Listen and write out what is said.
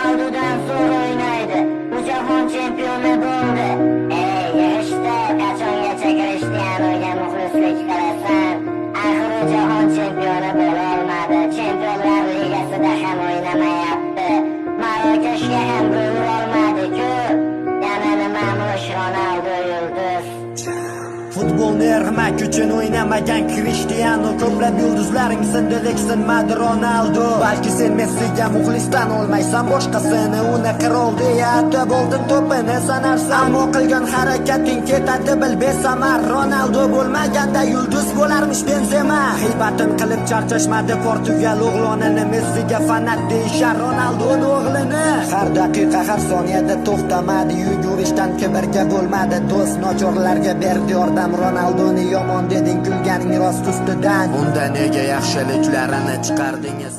Ronaldodan zo'r o'ynaydi. U jahon chempioni bo'ldi. Ey, yig'ishtir, qachongacha Cristianoga muxlislik qilasan? Axir u jahon chempioni bo'la olmadi. Chempionlar ligasida ham o'ynamayapti. Marokashga ham gol urolmadi-ku. Yana nimamush Ronaldo yulduz. Futbolni ermak uchun o'ynamagan Cristiano. Ko'plab yulduzlaring sindi, lek sinmadi Ronaldo. Balki sen Messiga muxlisdan olmaysan boshqasini. Uni qirol deya atab oldin to'pini sanarsan. Ammo qilgan harakating ketadi bil besamar. Ronaldo bo'lmaganda yulduz bo'larmish Benzema. G'iybatin qilib charchashmadi Portugal o'g'lonini. Messiga fanat deyishar Ronaldoni o'g'lini. Har daqiqa, har soniyada to'xtamadi yugurishdan, kibrga bo'lmadi do'st, nochorlarga berdi yordam. Ronaldoni yomon deding, kulganing rost ustidan. Unda nega yaxshiliklarini chiqardingiz?